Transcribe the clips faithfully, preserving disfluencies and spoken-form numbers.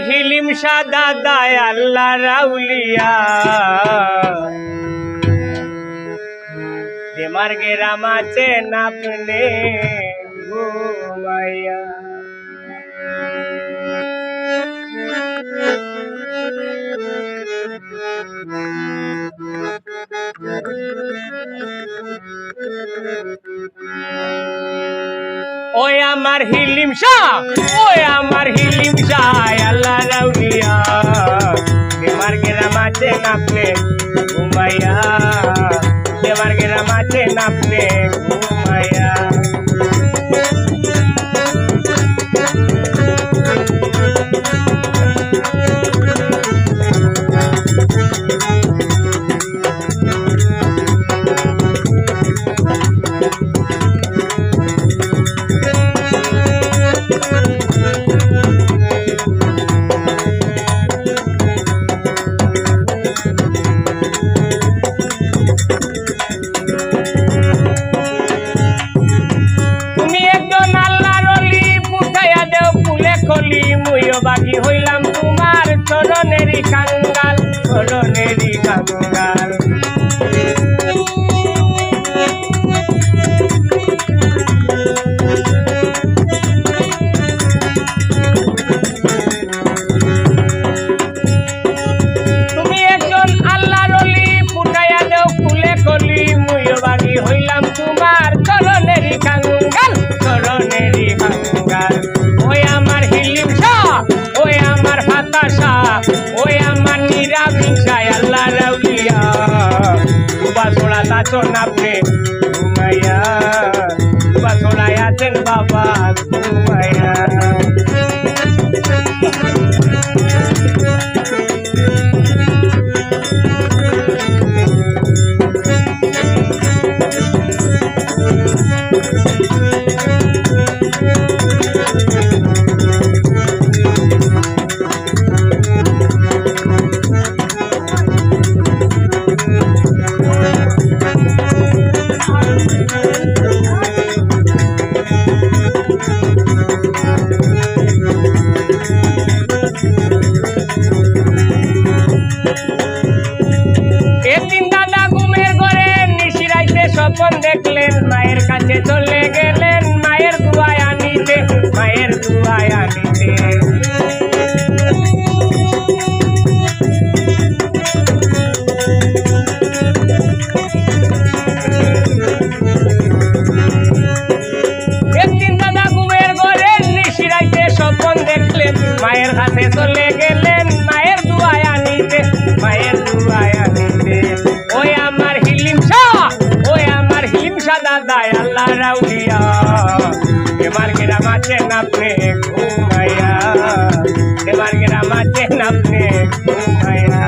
হিলিম শাহ দাদায় আল্লাহর আউলিয়া, যে মার্গে রামাচেন আপনে ঘুমাইয়া। ওই আমার হিলিম শাহ, ওই আমার হিলিম শাহ, আল্লাহর আউলিয়া। যে মার্গে রামাচেন আপনে ঘুমাইয়া, যে মার্গে রামাচেন আপনে ঘুমাইয়া। তুমি একজন আল্লাহর অলি, ফুটাইয়া দেও ফুলে কলি, মুইও বাগি হইলাম তোমার চরণেরই কাঙ্গাল, চরণেরই কাঙ্গাল। তুমি একজন আল্লাহর অলি, ফুটাইয়া দেও ফুলে কলি, মুইও বাগি হইলাম তোমার চরণেরই কাঙ্গাল, চরণেরই কাঙ্গাল। ওই আমার হিলিম শাহ, ওই আমার ফাতা শাহ, ওই আমার নিরামিন শাহ, আল্লাহর আউলিয়া। উবা ছোড়া লাচন আপনে ঘুমাইয়া, উবা ছোড়ায় আছেন বাবা ঘুমাইয়া। একদিন দাদা ঘুমের ঘরে নিশি রাইতে স্বপন দেখলেন, মায়ের কাছে চলে গেলেন, মায়ের দোয়ায় আনিতে, মায়ের দোয়ায় আনিতে। একদিন দাদা ঘুমের ঘরে নিশি রাইতে স্বপন দেখলেন, মায়ের কাছে চলে গেলেন, মায়ের দোয়ায় আনিতে, মায়ের দোয়ায় আনিতে। ওই আমার হিলিম শাহ, ওই আমার হিলিম শাহ দাদায় আল্লাহর আউলিয়া। যে মার্গে রামাচেন আপনে ঘুমাইয়া, যে মার্গে রামাচেন আপনে ঘুমাইয়া।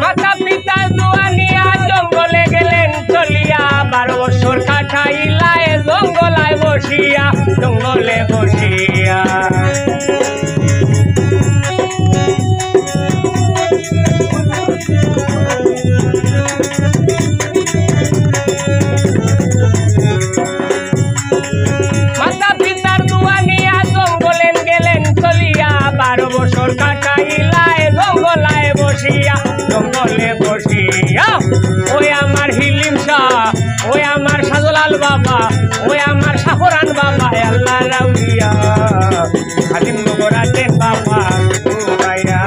মাতা পিতার দোয়া নিয়া জঙ্গলে গেলেন চলিয়া, বারো বছর কাটাইলায় জঙ্গলায় বসিয়া, জঙ্গলে বসিয়া। মাতা পিতার দোয়া নিয়া জঙ্গলে গেলেন চলিয়া, বারো বছর কাটাইলায় জঙ্গলায় বসিয়া, জঙ্গলে বসিয়া। ওই আমার হিলিম শাহ, ওই আমার শাহজালাল বাবা, ওই আমার শাহপরান বাবা, আল্লাহর আউলিয়া। হাজিম নগর আছেন বাবা ঘুমাইয়া,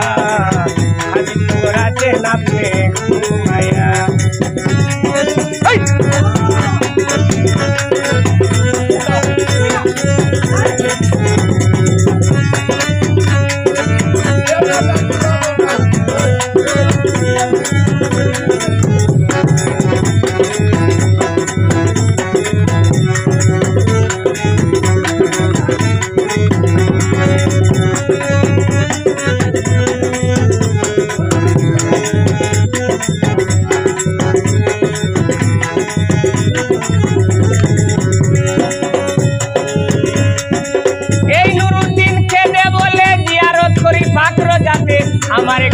হাজিম নগর আছেন আপনে ঘুমাইয়া। এই!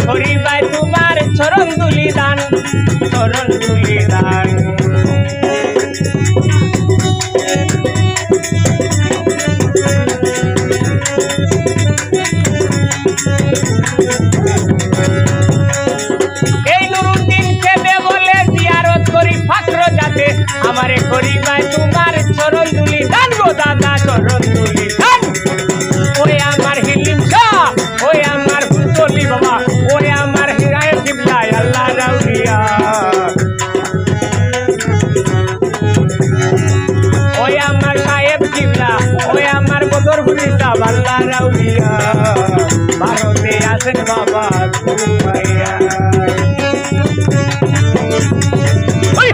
করি ভাই তোমার চরণ ধুলি দান, চরণ ধুলি দান। এই নুরুদ্দিন কেদে বলে জিয়ারত করি ফাকর জাতে, আমারে করি ভাই তোমার চরণ ধুলি দান গো দাদা, চরণ ধুলি দান। ওই আমার হিলিম শাহ, ওই আমার হুতলি বাবা, ওই আমার হিরায় কিবলা আল্লাহর আউলিয়া। ওই আমার সাহেব কিবলা, ওই আমার বদরপুরি সাহেব আল্লাহর আউলিয়া। ভারতে আছেন বাবা ঘুমাইয়া। ওই!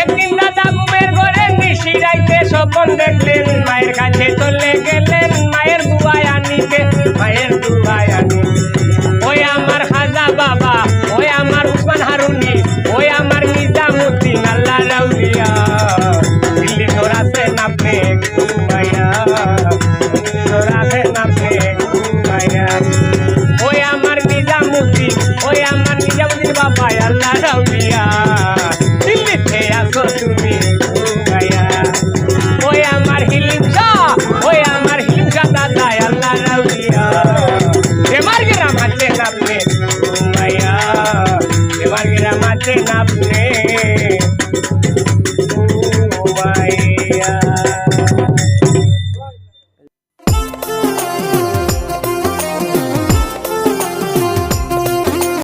একদিন দাদা ঘুমের ঘরে নিশি রাইতে স্বপন দেখলেন, মায়ের কাছে চলে গেলেন, মায়ের দুয়ায় আনিতে, মায়ের দুয়ায় আনিতে। ওই আমার খাজা বাবা, ওই আমার উসমান হারুনি, ওই আমার নিজামুদ্দিন আল্লাহর আউলিয়া। দিল্লি তোর আছেন আপনি ঘুমাইয়া, দিল্লি তোর আছেন আপনি ঘুমাইয়া। ওই আমার নিজামুদ্দিন, ওই আমার নিজামুদ্দিন বাবা আল্লাহর আউলিয়া। দিল্লিতে আছো তুমি ঘুমাইয়া। ওই আমার হিলিম শাহ, ওই আমার হিলিম শাহ দাদা আল্লাহর আউলিয়া। এবার গ্রাম আছে নামে ঘুমাইয়া, এবার গ্রাম আছে নামে।